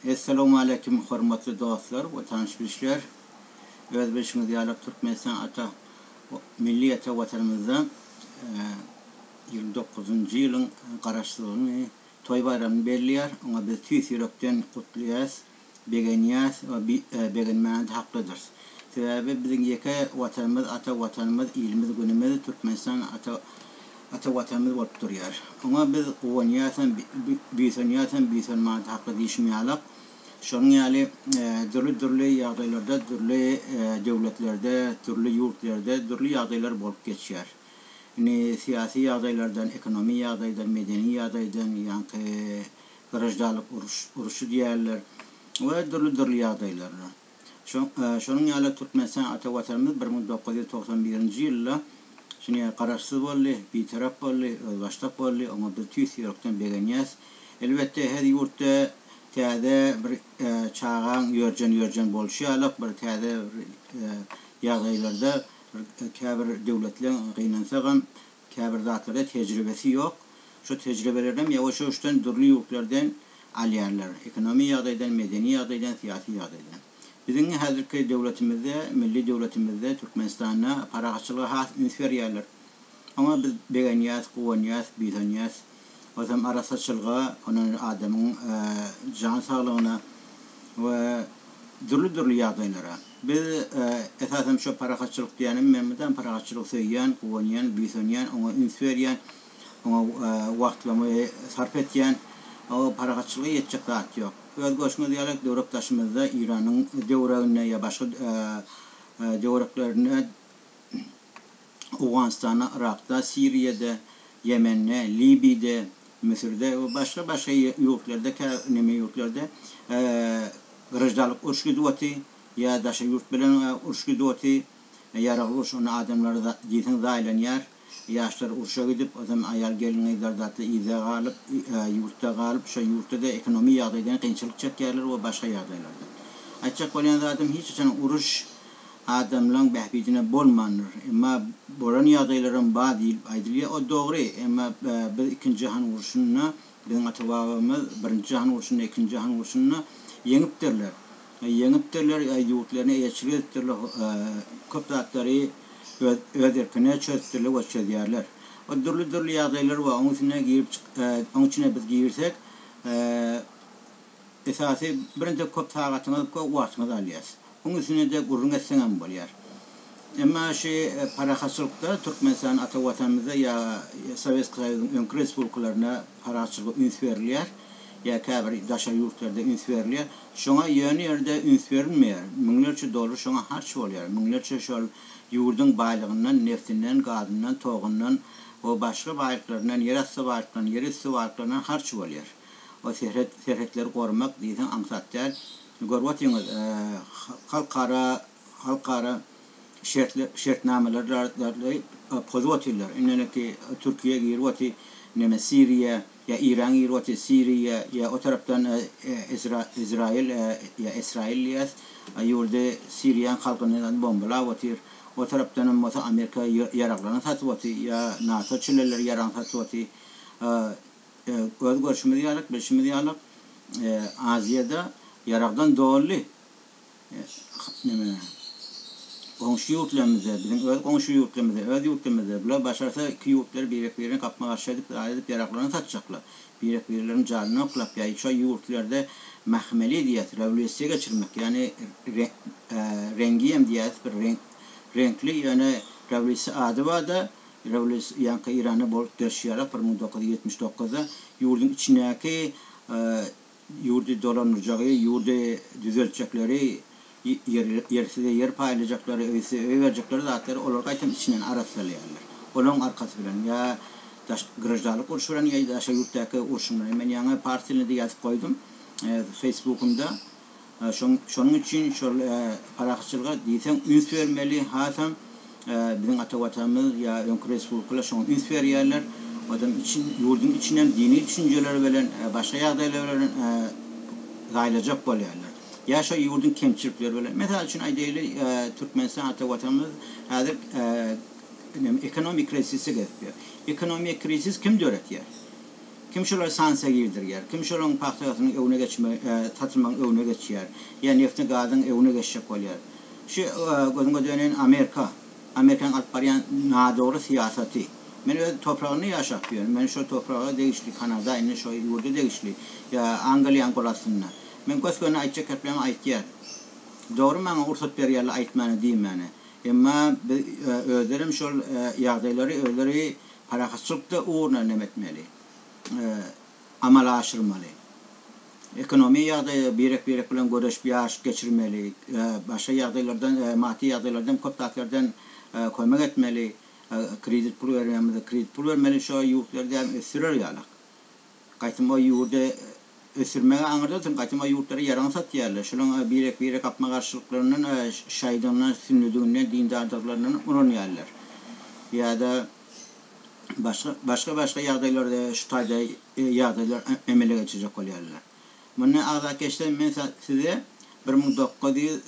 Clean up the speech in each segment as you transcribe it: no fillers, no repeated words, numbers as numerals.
Essalawmaleýkim hormatly dostlar we tanyş bilişler. Öz bilşiňiz ýaly Türkmenistan ata milli ata watanymyzda 29-njy ýylyň garaşsyzlygyny toý baýramyny belleýär. Oňa biz tüýs ýürekden gutlaýas, begenýäs we begenmäne-de haklydyrys. Sebäbi biziň ýeke watanymyz, ata watanymyz, ilimiz, günümiz Türkmenistan ata ata watanymyz bolup durýar. Oňa biz guwanýasam, buýsanýasam, buýsanmaga-da hakly diýşim ýalak. Şonuň ýaly dürli-dürli ýagdaýlarda, dürli döwletlerde, dürli ýurtlarda dürli ýagdaýlar bolup geçýär. Indi syýasy ýagdaýlardan, ekonomi ýagdaýdan, medeni ýagdaýdan, ýaňky graždanlyk uruş uruşy diýýärler we dürli-dürli ýagdaýlarda. Şonuň ýaly Türkmenistan ata Watanymyz 1991-nji ýylda şuny Garaşsyz boldy, Bitarap boldy, özbaşdak boldy, oňa biz tüýs ýürekden begenýäs. Elbetde her ýurtda täze bir çagaň ýörjen-ýörjen bolşy ýalak bir täze bir ýagdaýlarda bir käbir döwletleň gynansagam käbir zatlarda tejribesi ýok. Şo tejribelerinem ýawaş-ýawaşdan dürli ýurtlardan alýarlar. Ekonomi ýagdaýdan, medeni ýagdaýdan, syýasy ýagdaýdan. Biziň häzirki döwletimizde, milli döwletimizde, Türkmenistanda parahatçylyga has üns berýärler. Oňa biz begenýäs, guwanýas, buýsanýas. Ozam arassaçylyga, ondan adamyň jan saglygyna we dürli-dürli ýagdaýlara. Biz esasam şo parahatçylyk diýýänim, men mydam parahatçylygy söýýän, guwanýan, buýsanýan, oňa üns berýän, oňa wagtlarymy sarp etýän. O parahatçylyga ýetjek zat ýok. Öz görşüňiz ýaly döwrek daşymyzda Iranyň döwreginde ýa başga döwreklerinde Owganystanda, Yrakda, Siriýada, Ýemende, Libiýde, Müsürde we başga-başga ýurtlarda kä neme ýurtlarda graždanlyk uruş gidip oty ýa daşary ýurt bilen uruş gidip oty, ýaragly uruş onda adamlar diýseň zaýalanýar. Ýaşlar urşa gidip, ozam aýal gelin-gyzlar zatly yzda galyp, ýurtda galyp, şo ýurtda-da ekonomi ýagdaýdan kynçylyk çekýärler we başga ýagdaýlardan. Aýtjak bolýan zadym hiç haçan uruş adamlaň bähbidine bolmandyr. Emma bolan ýagdaýlaram bar diýlip aýdylýar. O dogry, emma biz ikinji jahan urşunda biziň ata-babamyz birinji jahan urşunda, ikinji jahan urşunda ýeňipdirler. Ýeňipdirler, ýurtlaryna eýeçilik edipdirler, köp zatlary öz öz erkine çözüpdirler we çözýärler. O dürli-dürli ýagdaýlar bar, oň üstüne girip çyk, oň içine biz girsek, esasy birinji köp sagatyňyz, köp wagtyňyzy alýas. Oň üstüne-de gürrüň etseňem bolýar. Emma şu parahatçylykda Türkmenistan ata Watanymyzda ýa Sowetskiý Soýuzyň öňki respublikalarynda parahatçylyga üns berilýär. Ýa käbir daşary ýurtlarda üns berilýär. Şoňa ýöne ýerde üns berilmeýär. Müňlerçe dollar şoňa harç bolýar. Müňlerçe şol ýurduň baýlygyndan, neftinden, gazyndan, togundan we başga baýlyklaryndan, ýerasty baýlyklaryndan, ýerüsti baýlyklaryndan harç bolýar. O serhet, serhetleri goramak diýseň aňsat däl. Görüp otyňyz, halkara, halkara şertli, şertnamalary pozup otyrlar. Indiki Türkiýe girip otyr, neme Siriýa, Ýa Iran girip otyr Siriýa ýa o tarapdan Izrail ýa Esrail diýýäs ýurdy Siriýaň halkyny bombalap otyr. O tarapdanam bolsa Amerika ýaraglaryny satyp otyr ýa NATO çileleri ýaragyny satyp otyr. Öz görşümiz ýalyk bilşimiz ýalyk Aziýada ýaragdan doly. Neme, goňşy ýurtlarymyzda, biziň öz goňşy ýurtlarymyzda, öz ýurtlarymyzda bular başarsa iki ýurtlary birek-birine gapma-garşy edip, zat edip ýaraglaryny satjaklar. Birek-birleriniň janyny oklap, ýa şo ýurtlarda mahmeli diýýäs, rewolýusiýa geçirmek, ýagny reňgiem diýýäs, bir reňk, reňkli, ýöne rewolýusiýa ady bar-da, rewolýusiýa, ýaňky Iranda bolup gelşi ýalak 1979-da ýurduň içindäki Ýurdy dolandyrjagy, ýurdy düzeltjekleri, ýersize ýer paýlajaklary, öýsüze öý berjekleri zatlary olar gaýtam içinden arassalaýarlar. Olaň arkasy bilen ýa daş graždanlyk urşy bilen ýa daşary ýurtdaky urşuň bilen. Men ýaňy pars dilinde ýazyp goýdum feýsbukymda. Şoň şonuň üçin şol parahatçylyga diýseň üns bermeli, hasam biziň ata Watanymyz ýa öňki respublikalar şoňa üns berýärler. Odam için ýurduň içinem dini düşünjeler bilen, başga ýagdaýlar bilen zaýalajak bolýarlar. Ýa şo ýurduň kemçilikleri bilen. Mysal üçin aýdaýly, Türkmenistan ata Watanymyz häzir ekonomik krizise gezip ýör. Ekonomik krizis kim döretýär? Kim şolara sanksiýa girdirýär? Kim şolaryň pagtasynyň öňüne geçme, satylmagyň öňüne geçýär? Ýa neftiň gazyň öňüne geçjek bolýar? Şu gözüňe döneýin Amerika. Amerikanyň alyp barýan nadogry syýasaty. Men öz topragynda ýaşap ýörün. Men şol topraga degişli, Kanada indi şo ýurda degişli. Ýa Angliýanyň gol astynda. Men gös-göni aýtjak geplerimi aýtýan. Dogry maňa ursat berýärler aýtmana diýmäne. Emma biz özlerem şol ýagdaýlary özleri parahatçylykda ugruna neme etmeli. Amala aşyrmaly. Ekonomiýa ýagdaýy birek-birek bilen göreşip ýaryş geçirmeli. Başga ýagdaýlardan maddy ýagdaýlardan köp zatlardan kömek etmeli. Kredit pul berýänimize kredit pul bermeli şo ýurtlary däl ösdürer ýalak. Gaýtam o ýurdy ösdürmegi aňyrda dursun, gaýtam o ýurtlara ýaraň satýarlar. Şolaň birek-birek gapma-garşylyklaryndan, şaýdygyndan, sünnüdiginden, dindardyklaryndan ulanýarlar. Ýa-da başga, başga-başga ýagdaýlarda şu taýda ýagdaýlar emele getirjek bolýarlar. Mundan agzap geçsem, men size 1900,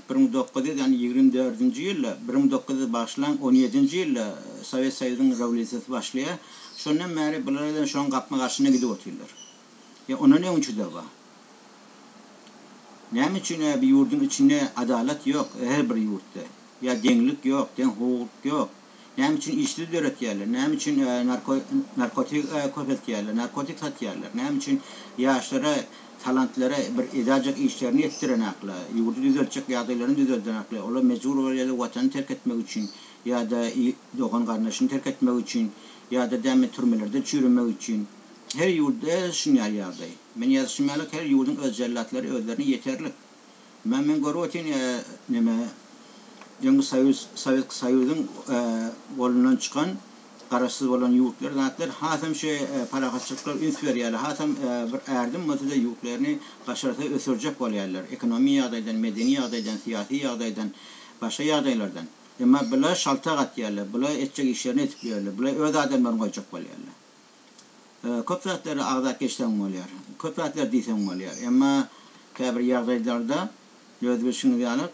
1900, ýagny 24-nji ýylda, 1900 bagyşlaň, 17-nji ýylda Sowet Soýuzynyň rewolýusiýasy başlaýar. Şondan bäri bular hem şoň gapma-garşyna gidip otyrlar. Ýa ondan öňçi-de bar. Näme üçin bir ýurduň içinde adalat ýok her bir ýurtda? Ýa deňlik ýok, deň hukuk ýok? Näme üçin işsiz döretýärler? Näme üçin narkotik köpeltýärler, narkotik satýarlar? Näme üçin ýaşlara, talantlara bir edajek işlerini etdirenaklar, ýurdy düzeltjek ýagdaýlaryny düzeldenaklar? Olar mejbur bolýarlar watany terk etmek üçin ýa-da dogan-garyndaşyny terk etmek üçin ýa-da däme türmelerde çüýremek üçin. Her ýurtda şunýaly ýagdaý. Men ýazyşym ýaly her ýurduň öz jellatlary özlerine ýeterlik. Men men görüp otyryn neme öňki soýuz sowetki soýuzyň golundan çykan garaşsyz bolan ýurtlar zatlar hasam şu parahatçylyklar üns berýärler hasam bir ärdim bolsada ýurtlaryny başarsa ösürjek bolýarlar ekonomiýa ýagdaýdan medeni ýagdaýdan syýasy ýagdaýdan başga ýagdaýlardan emma bular şaltak atýarlar bular etjek işlerini edip ýörler bular öz adamlaryny goýjak bolýarlar. Köp zatlary agzap geçseň bolýar. Köp zatlar diýseň bolýar. Emma käbir ýagdaýlarda öz bilşiňiz ýaly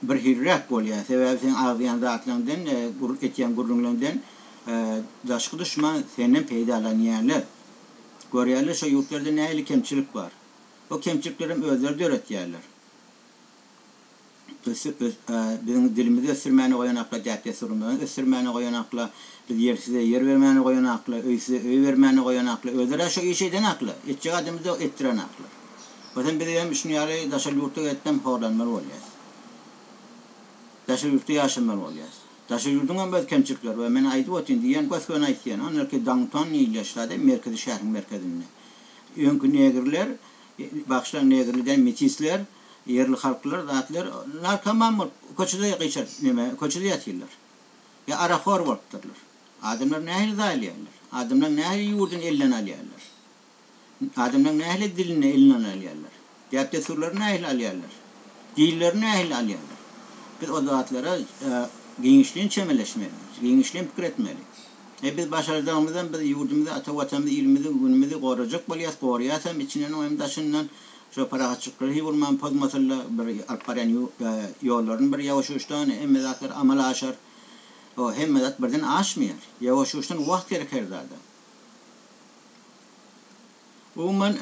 birhiliräk bolýar. Sebäbi seň agzaýan zatlaryňdan, etýän gürrüňleriňden daşky duşman senden peýdalanýarlar. Görýärler şo ýurtlarda nähili kemçilik bar. O kemçiliklerem özleri döretýärler. Biziň dilimizi ösdürmäne goýanakla, däp-dessurymyzy ösdürmäne goýanakla, biz ýersize ýer bermäne goýanakla, öýsüze öý bermäne goýanakla, özleri-ä şo işi edenakla, etjek adamyzy-da etdirenaklar. Onsoň biz hem şuny ýaly daşary ýurtda gezip hem horlanmaly bolýas. Daşary ýurtda ýaşamaly bolýas. Daşary ýurduň hem öz kemçilikleri bar. Men aýdyp otyryn, diýýän, gös-göni aýtýan. Onlarki downtown diýilýär şu zada, merkezi şäheriň merkezinde. Öňki negrler, bagyşlaň negrli däl, metisler, Ýerli halklar zatlar narkoman bolup köçede gyşaryp neme köçede ýatyrlar. Ýa arakhor bolupdyrlar. Adamlar nähili zaýalaýarlar. Adamlaň nähili ýurduny elden alýarlar. Adamlaň nähili dilini elinden alýarlar. Däp-dessurlaryny nähili alýarlar. Dinlerini nähili alýarlar. Biz o zatlara giňişleýin çemeleşmeli. Giňişleýin pikir etmeli. E biz başardygymyzdan biz ýurdumyzy, ata watanymyzy, ilimizi, günümizi gorajak bolýas, goraýasam içinden hem daşyndan. Şo parahatçylyklary hiý bolman pozmasynlar, bir alyp barýan ýollaryny bir ýawaş-ýuwaşdan hemme zatlar amala aşar. O hemme zat birden aşmaýar. Ýawaş-ýuwaşdan wagt gerek her zada. Umuman,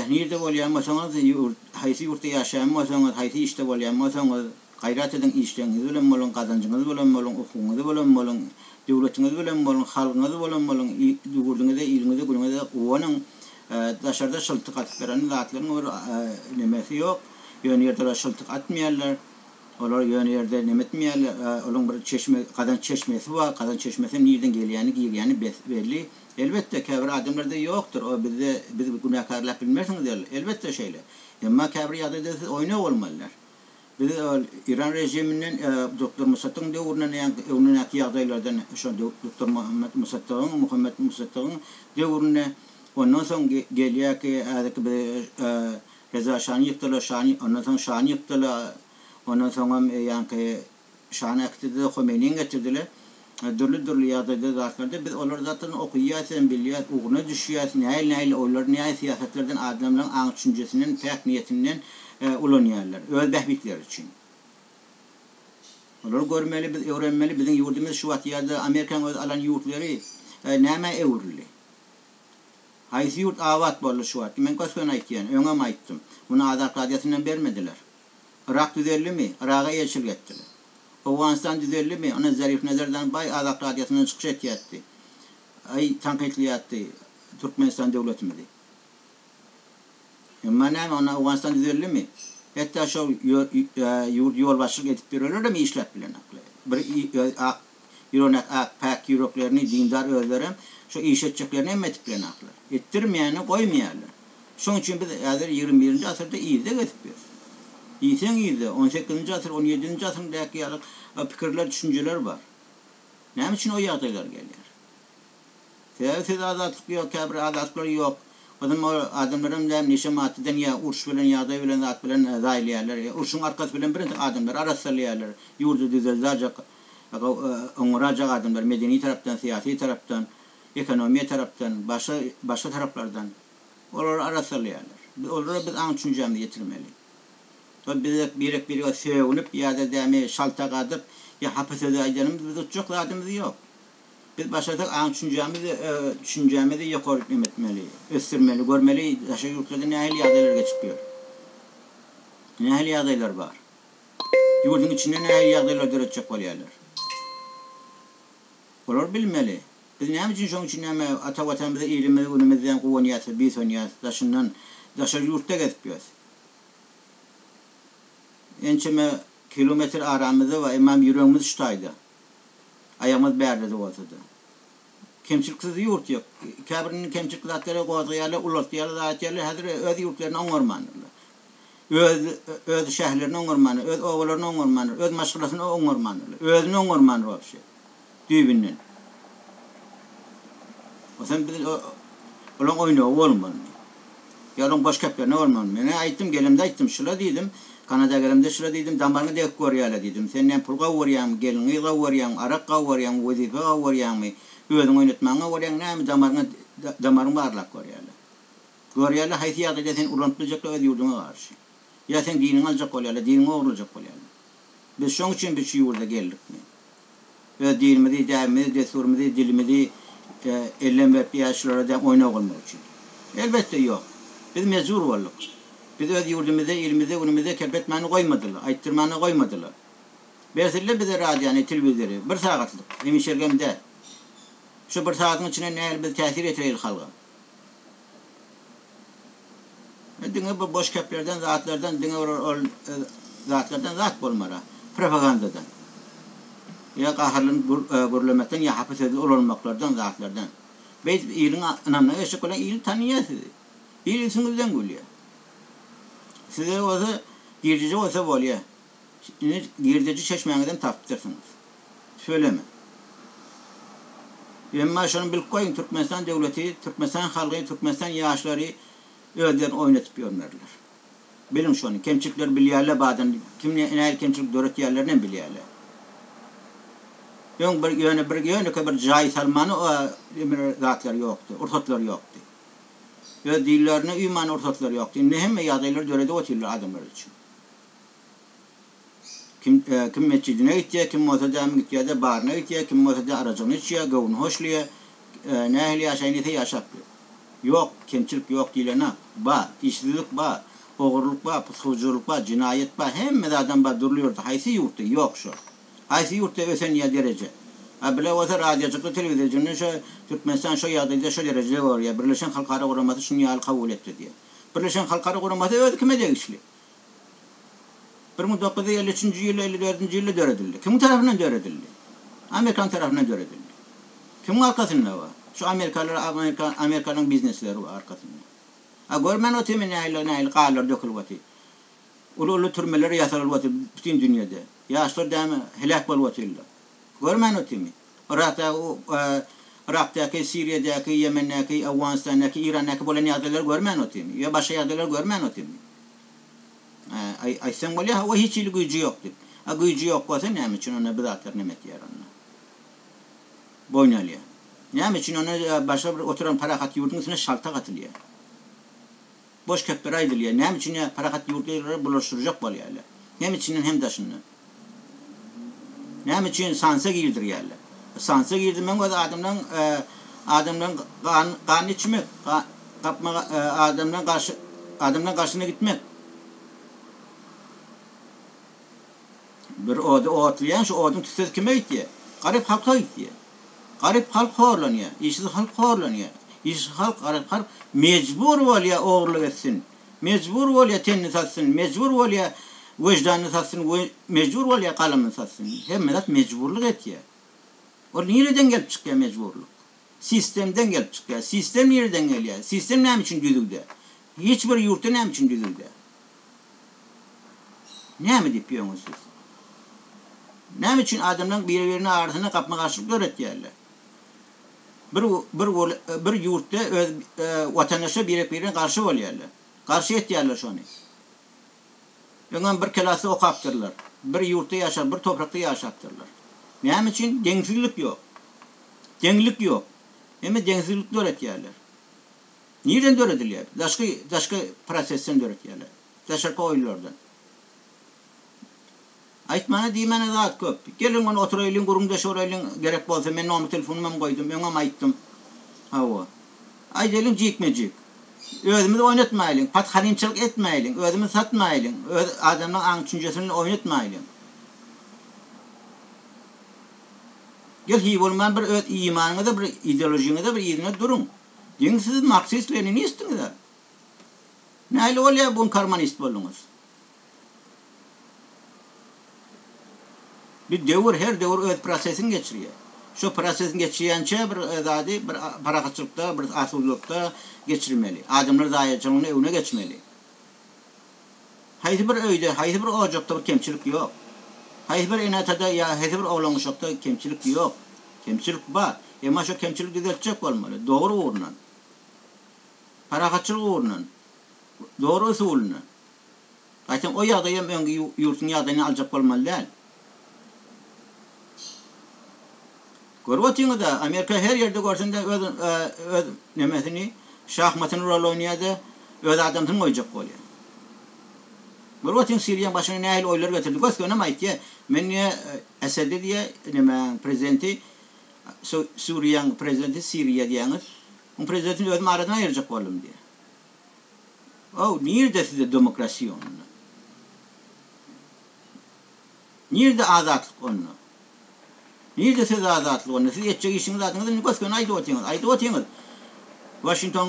nirde bolýan bolsaňyz, ýurt, haýsy ýurtda ýaşaýan bolsaňyz, haýsy işde bolýan bolsaňyz, gaýrat ediň, işleňiz bilen boluň, gazanjyňyz bilen boluň, okuwyňyz bilen boluň, döwletiňiz bilen boluň, halkyňyz bilen boluň, ýurduňyza, iliňize, günüňize guwanyň. Daşarda şyltyk atyp beren zatlaryň bir nemesi ýok. Ýöne ýerde olar şyltyk atmaýarlar. Olar ýöne ýerde neme etmeýärler. Olaryň bir çeşme, gazanç çeşmesi bar. Gazanç çeşmesi nirden gelýäni, girýäni belli. Elbetde, käbir adamlarda ýokdur. O bizde, biz günäkärläp bilmersiňiz ol. Elbetde şeýle. Emma käbir ýagdaýda siz oýna bolmalylar. Biz ol Iran režiminden doktor Musaddygyň döwründen ýa öňündäki ýagdaýlardan şo doktor Muhammet Musaddygyň, Muhammet Musaddygyň döwründe ondan soň gelýärki häzirki biz Reza şany ýykdylar, şany ondan soň şany ýykdylar, ondan soňam ýaňky Şany äkitdiler, Homeýnini getirdiler. Dürli-dürli ýagdaýda zatlarda biz olar zatdan okaýas hem bilýäs, ugruna düşýäs, nähili-nähili oýlar, nähili syýasatlardan adamlaryň aň-düşünjesinden, päk niýetinden ulanýarlar, öz bähbitleri üçin. Olary görmeli, biz öwrenmeli, biziň ýurdumyz şu wagt ýa-da Amerikanyň öz alan ýurtlary nämä öwrüldi? Haýsy ýurt abat boldy şu wagt? Men gös-göni aýtýan, öňem aýtdym. Muny Azat Radiosyndan bermediler. Yrak düzeldimi? Yraga elçilik etdiler. Owganystan düzeldimi? Ony Zarif Nazardan baý Azat Radiosyndan çykyş etýärdi. Aý, tankytlaýardy Türkmenistan döwletimizi. Emma näme, onda Owganystan düzeldimi? Hatda şol ýurt ýolbaşçylyk edip ýörenlerem işläp bilenoklar. Bir ak ýüregindäki ak, päk ýüreklerini, dindar özlerem şo iş etjeklerini hem edip bilenoklar. Etdirmeýäni goýmaýarlar. Şoň üçin biz häzir 21-nji asyrda yzda gezip ýörüs. Diýseň yzda, on sekizinji asyr, on ýedinji asyryňdaky ýaly pikirler, düşünjeler bar. Näme üçin o ýagdaýlar gelýär? Sebäbi söz azatlyk ýok, käbir azatlyklar ýok. Ozem ol adamlaram däl neşe maddadan ýa uruş bilen ýagdaý bilen zat bilen zaýlaýarlar. Urşuň arkasy bilen birinji adamlary arassalaýarlar. Ýurdy düzeldajak, oňarajak adamlar medeni tarapdan, syýasy tarapdan, ekonomiýa tarapdan, başga başga taraplardan olary arassalaýarlar. Biz olara biz aň düşünjämizi ýetirmeli. Şol bize birek birege sögünip ýa-da dämi şaltak adyp ýa hapa söz aýdanymyz biz utjak zadymyz ýok. Biz başarsak aň düşünjämizi düşünjämizi ýokary neme etmeli, ösdürmeli, görmeli daşary ýurtlarda nähili ýagdaýlar geçip ýör. Nähili ýagdaýlar bar. Ýurduň içinde nähili ýagdaýlar döretjek bolýarlar. Olary bilmeli. Biz näme üçin şoň üçin näme ata watanymyza ilimiz günümizden guwanýas we buýsanýas daşyndan daşary ýurtda gezip ýös. Ençeme kilometr aramyzda bar emma ýüregimiz şu taýda. Aýagymyz bärde-de bolsa-da. Kemçiliksiz ýurt ýok. Käbir indi kemçilikli zatlary gozgaýarlar, ulaltýarlar, zat etýärler, häzir öz ýurtlaryny oňarmandyrlar. Öz öz şäherlerini oňarmandyr, öz obalaryny oňarmandyr, öz maşgalasyny oňarmandyrlar. Özüni oňarmandyr wapşe. Düýbünden. Onsoň biz olaň oýnagy bolmalymy? Ýa olaň boş keplerine bolmalymy? Men-ä aýtdym, gelemde aýtdym, şula diýdim, Kanada gelemde şula diýdim, damaryňy degip görýärler diýdim. Sen näme pul gowy görýäňmi, gelin-gyz gowy görýäňmi, arak gowy görýäňmi, wezipe gowy görýäňmi, özüňi oýnatmagyňy gowy görýäňmi, näme damaryňy damaryňy barlap görýärler. Görýärler haýsy ýagdaýda seni ulanyp biljekler öz ýurduňa garşy. Ýa seň diniňi aljak bolýarlar, diniňi ogurlajak bolýarlar. Biz şoň üçin biz şu ýurda geldikmi? Öz dinimizi, däbimizi, dessurymyzy, dilimizi elden berip ýa şulara deň oýnag bolmak üçin? Elbetde ýok. Biz mejbur bolduk. Biz öz ýurdumyzda, ilimizde, günümizde kep etmäni goýmadylar, aýtdyrmany goýmadylar. Bersinler bize radiony, telewizori, bir sagatlyk, hemişeligem däl. Şu bir sagatyň içinde nähili biz täsir ýetireýli halga? Diňe bu boş keplerden zatlardan diňe bir ol zatlardan zat bolmara. Propagandadan. Ýa gaharlanyp gürlemekden ýa hapa sözli ulanmaklardan zatlardan. Beýdip iliň ynamyna geçjek bolan il tanyýar sizi. Il üstüňizden gülýär. Size bolsa girdeji bolsa bolýar. Indi girdeji çeşmäňizem tapypdyrsyňyz. Tüweleme. Emma şony bilip goýuň Türkmenistan döwleti, Türkmenistan halky, Türkmenistan ýaşlary özlerini oýnatyp ýörmerler. Biliň şony. Kemçilikleri bilýärler badan kim nähili kemçilik döretýärlerinem bilýärler. Öň bir ýöne bir ýönekeý bir jaý salmany zatlary ýokdy, ursatlary ýokdy. Öz dillerine uýmany ursatlary ýokdy. Indi hemme ýagdaýlary döredip otyrlar adamlar üçin. Kim kim metjidine gitýär, kim bolsa dämi gitýär-de baryna gitýär, kim bolsa-da arajygyny içýär, göwni hoşlaýar. Nähili ýaşaýyn diýse ýaşap ýör. Ýok, kemçilik ýok diýlenok. Bar, işsizlik bar, ogurlyk bar, pysgujylyk bar, jenaýat bar, hemme zadam bar dürli ýerde. Haýsy ýurtda ýok şol? Haýsy ýurtda ösen ýa dereje? A bile bolsa radiojykda, telewizorjynda şo Türkmenistan şo ýagdaýda şo derejede görýär, Birleşen Halkara Guramasy şuny ýaly kabul etdi diýýär. Birleşen Halkara Guramasy özi kime degişli? 1953-nji ýylda, 54-nji ýylda döredildi. Kimiň tarapyndan döredildi? Amerikan tarapyndan döredildi. Kimiň arkasynda bar? Şu amerikalylar, amerika, amerikalaryň biznesleri bar arkasynda. A görmän otyrmy nähili, nähili ganlar dökülip otyr. Uly-uly türmeler ýasalyp otyr bütin dünýede. Ýaşlar däme heläk bolup otyrlar. Görmän otyrmy? Yrakdaky, Yrakdaky, Siriýadaky, Ýemendäki, Owganystandaky, Irandaky bolan ýagdaýlary görmän otyrmy? Ýa başga ýagdaýlary görmän otyrmy? Aýtsaň bolýar, hawa hiç hili güýji ýok diýip. A güýji ýok bolsa näme üçin onda bu zatlar neme etýär onda? Boýun alýar. Näme üçin onda başga bir oturan parahat ýurduň üstüne şaltak atylýar? Boş kepler aýdylýar. Näme üçin ýa parahat ýurtlary bulaşdyrjak bolýarlar? Hem içinden hem daşyndan. Näme üçin sanksiýa girdirýärler? Sanksiýa girdirmegiň özi adamlaryň adamlaryň ganyny içmek. Gapma adamdan garşy adamdan garşyna gitmek. Bir ody otlaýaň, şu oduň tüssesi kime gitýär? Garyp halka gitýär. Garyp halk horlanýar, işsiz halk horlanýar. Işsiz halk, garyp halk mejbur bolýar ogurlyk etsin. Mejbur bolýar tenini satsyn, mejbur bolýar weždanyny satsyn, mejbur bolýar galamyny satsyn. Hemme zat mejburlyk etýär. Ol nireden gelip çykýar mejburlyk? Sistemden gelip çykýar. Sistem nireden gelýär? Sistem näme üçin düzüw däl? Hiç bir ýurtda näme üçin düzüw däl? Näme diýip ýöňüz siz? Näme üçin adamlaryň biri-biriniň arasynda gapma-garşylyk döretýärler? Bir bir bir ýurtda öz watandaşlar birek-birine garşy bolýarlar. Garşy etýärler şony. Öňem bir kelasda okapdyrlar. Bir ýurtda ýaşap, bir toprakda ýaşapdyrlar. Näme üçin? Deňsizlik ýok. Deňlik ýok. Hemme deňsizlik döretýärler. Nirden döredilýär? Daşky daşky prosesden döretýärler. Daşarky oýunlardan. Aýtmana diýmäne zat köp. Geliň ony oturaýlyň gürrüňdeş bolaýlyň gerek bolsa men nomer telefonymam goýdum öňem aýtdym. Hawa. Aýdaýlyň jikme-jik. Özümizi oýnatmaýlyň, pathalymçylyk etmäýliň, özümizi satmaýlyň, öz adamlaň aň-düşünjesini oýnatmaýlyň. Gel hiý bolman bir öz imanyňyza bir ideolojiňize bir yzyna duruň. Diň siz marksist leninistdiňiz-ä. Nähili bolýar bu gün karmanist bolduňyz? Bir döwür her döwür öz prosesini geçirýär. Şo prosesini geçirýänçä bir zady bir parahatçylykda bir asudalykda geçirmeli. Adamlar zaýaçylygyny öňüne geçmeli. Haýsy bir öýde, haýsy bir ojakda bir kemçilik ýok. Haýsy bir ene-atada ýa haýsy bir oglan-uşakda kemçilik ýok. Kemçilik bar. Emma şo kemçiligi düzeltjek bolmaly. Dogry ugrundan. Parahatçylyk ugrundan. Dogry usulyndan. Gaýtam o ýagdaýam öňki ýurtuň ýagdaýyny aljak bolmaly däl. Görüp otyňyz-a, Amerika her ýerde görseň-de öz öz nemesini, şahmatyny rol oýnaýar-da, öz adamsyny goýjak bolýar. Görüp otyň Siriýaň başyna nähili oýlar getirdi. Gös-gönem aýtýar, men diýýär, Esedi diýýär, nemäň prezidenti, Suriýaň prezidenti Siriýa diýýäňiz, oň prezidentini özüm aradan aýyrjak boldum diýýär. Ow, nirde sizde demokrasiýa onda? Nirde azatlyk onda? Nirde söz azatlygy onda? Siz etjek işiňiz zadyňyzy indi gös-göni aýdyp otyňyz. Aýdyp otyňyz. Waşington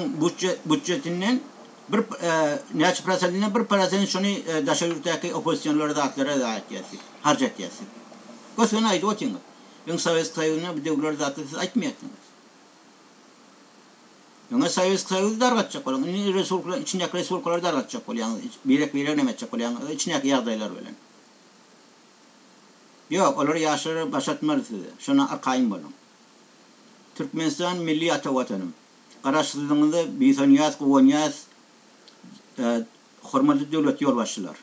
býudjetinden bir näçe prosentinden bir prosent şony daşary ýurtdaky oppozisionlara zatlara zaýa etýär siz. Harç etýär siz. Gös-göni aýdyp otyňyz. Öň Sowet Soýuzyna bu döwürler zatlar siz aýtmaýardyňyz. Öňe Sowet Soýuzy dargatjak boluň, indi respublikalar içindäki respublikalary dargatjak bolýaňyz, birek-biregi neme etjek bolýaňyz, içindäki ýagdaýlar bilen. Ýok, olar ýaşlara başartmarys size. Şona arkaýyn boluň. Türkmenistan milli ata watanym. Garaşsyzlygyňyza buýsanýas, guwanýas hormatly döwlet ýolbaşçylar.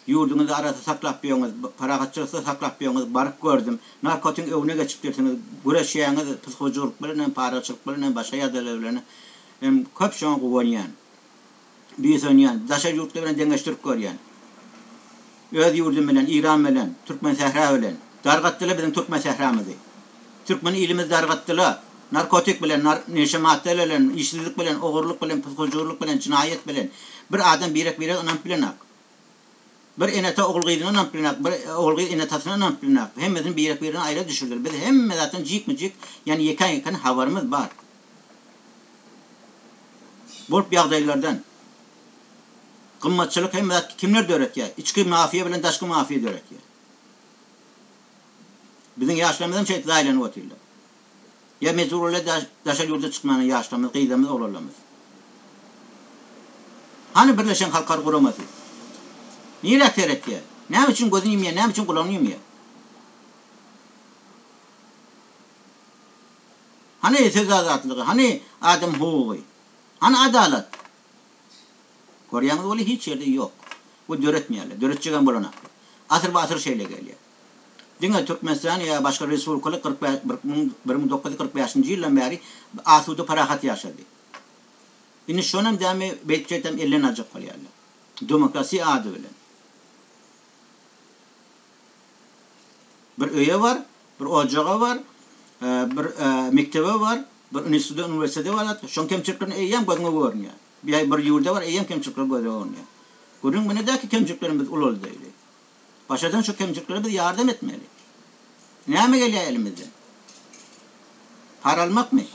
Ýurduňyzy arassa saklap ýöňiz, parahatçylykda saklap ýöňiz, baryp gördüm. Narkotyň öňüne geçipdirsiňiz, göreşýäňiz psihojylyk bilen hem, paraçylyk bilen hem, başga ýagdaýlar bilen hem köp şoňa guwanýan. Buýsanýan. Daşary ýurtlar bilen deňeşdirip görýän. Öz ýurdum bilen, Iran bilen, Türkmensähra bilen. Dargatdylar biziň Türkmensähramyzy. Türkmen ilimizi dargatdylar. Narkotik bilen, neşe maddalar bilen, işsizlik bilen, ogurlyk bilen, psihojylyk bilen, jynaýat bilen. Bir adam birek-birege ynanyp bilenak. Bir ene-ata ogul-gyzyna ynanyp bilenak, bir ogul-gyz ene-atasyna ynanyp bilenak. Hemmesini birek-birden aýra düşürdiler. Biz hemme zatdan jikme-jik, ýagny ýekän-ýekän habarymyz bar. Bolup ýagdaýlardan. Gymmatçylyk hemme zat kimler döretýär? Içki mafiýa bilen daşky mafiýa döretýär. Biziň ýaşlarymyzam şeýdip zaýalanyp otyrlar. Ýa mejbur bolýar daşary ýurda çykmana ýaşlarymyz, gyzlarymyz, oglanlarymyz. Hany Birleşen Halkar Guramasy? Nirä seretýär? Näme üçin gözüni ýumýar, näme üçin gulagyny ýumýar? Hany söz azatlygy, hany adam hukugy? Hany adalat? Görýäňiz weli hiç ýerde ýok. We döretmeýärler. Döretjegem bolanaklar. Asyrba-asyr şeýle gelýär. Diňe Türkmenistan ýa başga respublikalar 1945-nji ýyldan bäri asuda parahat ýaşady. Indi şonam dämi beýtip-şeýtip elden aljak bolýarlar. Demokrasiýa ady bilen. Bir öýe bar, bir ojaga bar, bir mekdebe bar, Bir instituta, uniwersitete bar, şoň kemçiliklerini eýýäm gözüňe görünýär. Bir bir ýurda bar, eýýäm kemçilikleri göze görünýär. Gürrüň munedäki kemçiliklerimiz biz ulaldaýly. Başarsaň şu kemçiliklere biz ýardam etmeli. Näme gelýär elimizden? Para almakmy?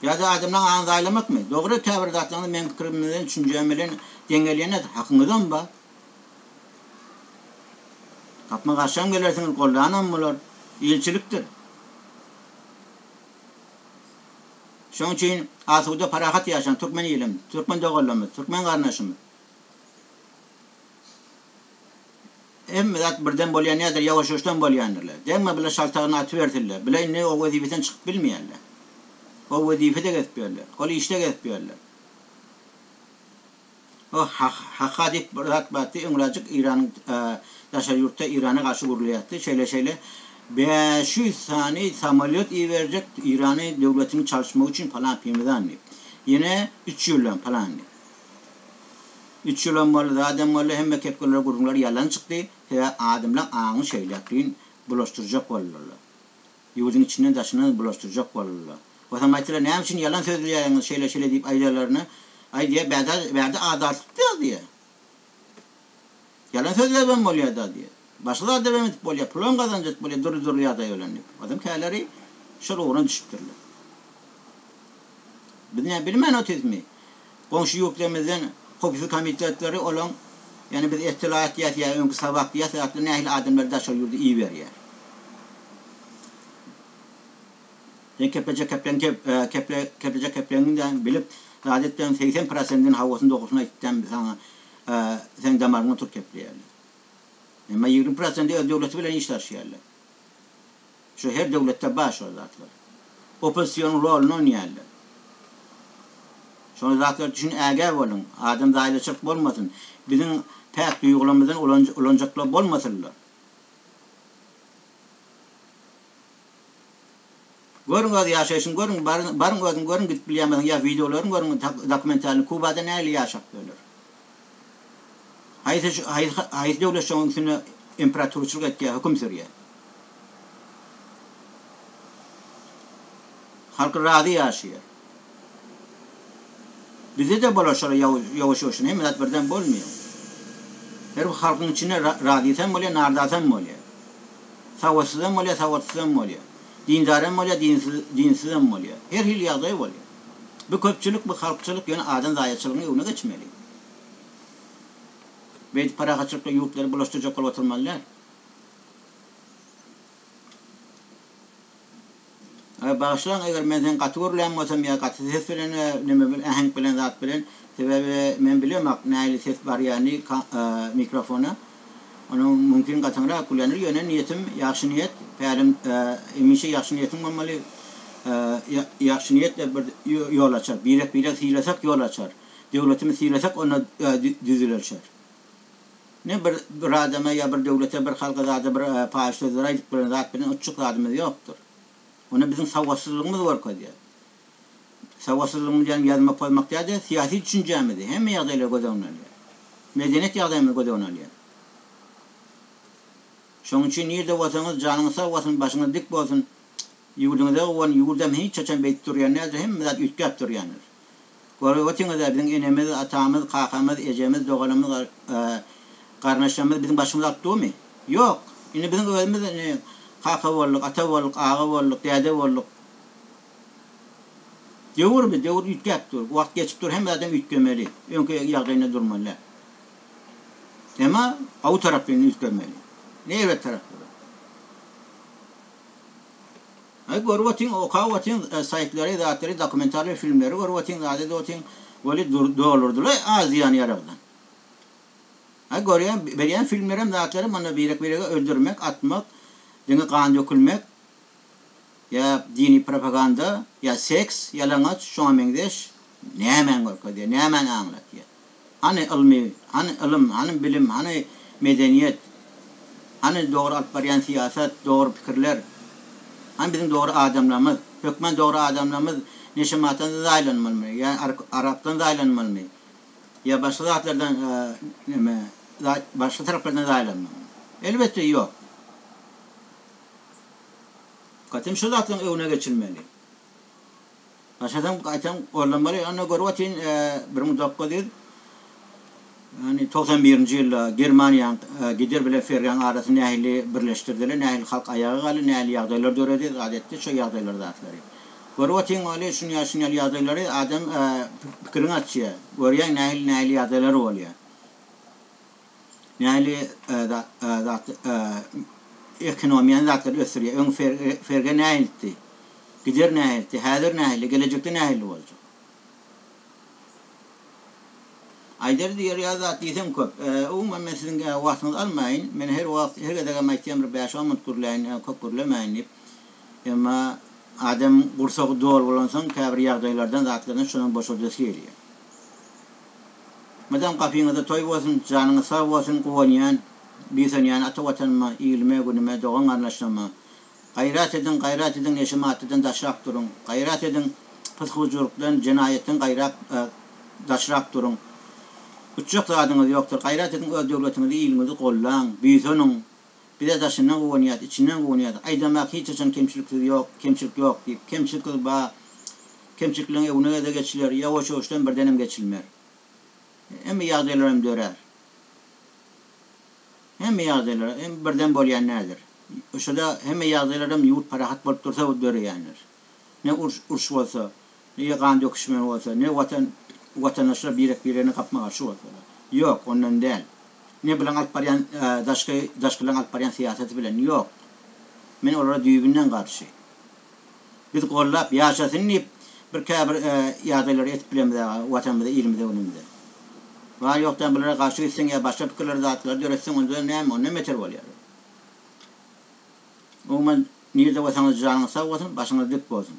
Ýa-da adamlaň aňyny zaýalamakmy? Dogry käbir zatlaryňyz meň pikirim bilen, düşünjäm bilen deň gelýänä hakyňyzam bar. Gapma-garşam gelersiňiz, goldanam bolar. Ilçilikdir. Şonuň üçin asuda parahat ýaşan türkmen ilim, türkmen doganlarymyz, türkmen garyndaşymyz. Hemme zat birden bolýan däldir, ýawaş-ýuwaşdan bolýandyrlar. Demme bile şaltagyny atybersinler. Bile indi o wezipeden çykyp bilmeýärler. O wezipede gezip ýörler. Ol işde gezip ýörler. O Haka diýip bir zat bardy, öňräjik Eýranyň daşary ýurtda Eýrana garşy gurulýardy. Şeýle-şeýle 500 sany samolýot iberjek Eýrany döwletini çalyşmak üçin palan pimizan diýip. Ýene üç ýyldan palan diýip. Üç ýylam boldy, zadam boldy, hemme kepgeler gürrüňler ýalan çykdy. Sebäbi adamlaň aňy şeýleklin bulaşdyrjak boldular. Ýurduň içinden daşyndan bulaşdyrjak boldular. Bolsam aýtdylar, näme üçin ýalan sözleýäňiz şeýle şeýle diýip aýdarlaryna, aý diýýär, bärde bärde adalatlyk ýok diýýär. Ýalan sözläbem bolýar da diýýär. Başga zat edibem edip bolýar, pulam gazanç edip bolýar dürli dürli ýagdaý bilen diýip. Adam käleri şol ugruna düşüpdirler. Biz näme bilmän otyrysmy? Goňşy ýurtlarymyzdan howpsuzlyk komitetleri olaň, ýagny biz Ettilaat diýýäs ýa öňki Sawak diýýäs zatlar nähili adamlary daşary ýurda iberýär. Sen keplejek kepleň keple keplejek kepleňiňde bilip zat etseň 80 prosentini hawasyny dogrusyny aýtýan saňa seň damaryňa oturyp kepleýärler. Emma 20 prosenti öz döwleti bilen iş salyşýarlar. Şu her döwletde bar şol zatlar. Oppozisionyň roluny oýnaýarlar. Şol zatlara düşün ägä boluň. Adam zaýalaçylyk bolmasyn. Biziň päk duýgularymyzdan ulanjaklar bolmasynlar. Görüň öz ýaşaýşyny görüň baryň özüň görüň gidip bilýänmisiň ýa wideolaryny görüň dokumentalny Kubada nähili ýaşap ýörler. Haýsy haýsy döwlet şoň üstünde imperatorçylyk etýär höküm sürýär. Halky razy ýaşaýar. Bizde-de bolar şolar ýawaş-ýuwaşdan, hemme zat birden bolmaýar. Her bir halkyň içinde razysam bolýar, narzasam bolýar. Sawatsyzam bolýar, sawatsyzam bolýar. Dindaram bolýar, dinsizem bolýar. Her hili ýagdaý bolýar. Bu köpçülik, bu halkçylyk ýöne adam zaýaçylygyň öňüne geçmeli. Beýdip parahatçylykda ýurtlary bulaşdyrjak bolup oturmaly däl. Aý bagyşlaň eger men seni gaty gürlän bolsam ýa gaty ses bilen neme bilen äheňk bilen zat bilen sebäbi men bilemok nähili ses barýany mikrofona onuň mümkin gatyňrak gürländir ýöne niýetim ýagşy niýet pälim hemişe ýagşy niýetiň bolmaly ýagşy niýet bir ýol açar birek birek sylasak ýol açar döwletimizi sylasak onda düzülerşer. Ne bir bir adama ýa bir döwlete bir halka zada bir paýyş sözler aýdyp bilen zat bilen utjak zadymyz ýokdur. Ony biziň sowatsyzlygymyz görkezýär. Sowatsyzlygymyz diýýänim ýazmak pozmak däl-de syýasy düşünjämizi hemme ýagdaýlary göz öňüne alýar. Medeniýet ýagdaýymyzy göz öňüne alýar. Şonuň üçin nirde bolsaňyz janyňyz sag bolsun başyňyz dik bolsun ýurduňyza guwanyň ýurdam hiç haçan beýdip durýan däldir hemme zat üýtgäp durýandyr. Görüp otyňyz-a, biziň enemiz, atamyz, kakamyz, ejemiz, doganymyz, garyndaşlarymyz biziň başymyzy alyp durmy? Ýok! Indi biziň özümiz indi kaka bolduk, ata bolduk, aga bolduk, däde bolduk. Döwür bi, döwür üýtgäp dur. Wagt geçip dur, hemme zadam üýtgemeli. Öňki ýagdaýynda durmaly däl. Emma gowy tarapynda üýtgemeli. Ne erbet tarapynda. Aý görüp otyň okap otyň saýtlary zatlary dokumentalnyý filmleri görüp otyň zat edip otyň weli doldurdylaý Aziýany ýaragdan. Aý görýän berýän filmlerem zatlarem onda birek birege öldürmek atmak diňe gan dökülmek ýa dini propaganda ýa seks ýalaňaç şoňa meňzeş nämäni görkezýär nämäni aňlatýar. Hany ylmy, hany ylym, hany bilim, hany medeniýet, hany dogry alyp barýan syýasat, dogry pikirler, hany biziň dogry adamlarymyz? Hökman dogry adamlarymyz neşematdan zaýalanmalymy ýa arakdan zaýalanmalymy ýa başga zatlardan neme başga taraplardan zaýalanmalymy? Elbetde ýok. Gaýtam şo zatlaryň öňüne geçilmeli. Başadan gaýtam gollanmaly. Onda görüp otyryn, 1900 ýagny 91-nji ýylda Germaniýaň Gider bilen Fergaň arasyny nähili birleşdirdiler, nähili halk aýaga galdy, nähili ýagdaýlar döredi, zat etdi, şo ýagdaýlar zatlary. Görüp otyryn weli şuny ýaly şuny ýaly ýagdaýlary adam pikiriňi açýar. Görýäň nähili nähili ýagdaýlar bolýar. Nähili zat ekonomiýany zatlary ösdürýär. Öň Ferge nähilitdi? Gider nähilitdi? Häzir nähili? Gelejekde nähili boljak? Aýdar diýer ýaly zat diýseň köp. Umuman men siziň wagtyňyzy almaýyn. Men her wagt her gezegem aýtýan bir bäş-on minut gürläýin, köp gürlemäýin diýip. Emma adam gursagy doly bolansoň käbir ýagdaýlardan zatlardan şonam boşadasy gelýär. Mydam gapyňyzda toý bolsun, janyňyz sag bolsun, guwanýan, buýsanýan ata Watanyma, ilime, günüme, dogan garyndaşlaryma. Gaýrat ediň, gaýrat ediň neşe maddadan daşrak duruň. Gaýrat ediň, pysgujulykdan, jenaýatdan gaýrak daşrak duruň. Utjak zadyňyz ýokdur. Gaýrat ediň öz döwletiňizi, iliňizi gollaň, buýsanyň. Bize daşyndan guwanýas, içinden guwanýas. Aýdamak hiç haçan kemçiliksiz ýok, kemçilik ýok diýip. Kemçilik bar. Kemçilikleriň öňüne-de geçiler, ýawaş-ýuwaşdan birdenem geçilmer. Hemme ýagdaýlar hem dörär. Hemme ýagdaýlar hem birden bolýan däldir. Şoda hemme ýagdaýlar hem ýurt parahat bolup dursa döreýändir. Ne uruş uruş bolsa, ne gan döküşme bolsa, ne watan watandaşlar birek-biregine gapma-garşy bolsalar. Ýok, ondan däl. Ne bilen alyp barýan daşky daşkylaryň alyp barýan syýasaty bilen. Ýok. Men olara düýbünden garşy. Biz gollap ýaşasyn diýip bir käbir ýagdaýlary edip bilemizä watanymyza ilimize günümize. Bar ýokdan bulara garşy gitseň ýa başga pikirleri zatlary döretseň onda näme ondan beter bolýar. Umuman nirde bolsaňyz janyňyz sag bolsun başyňyz dik bolsun.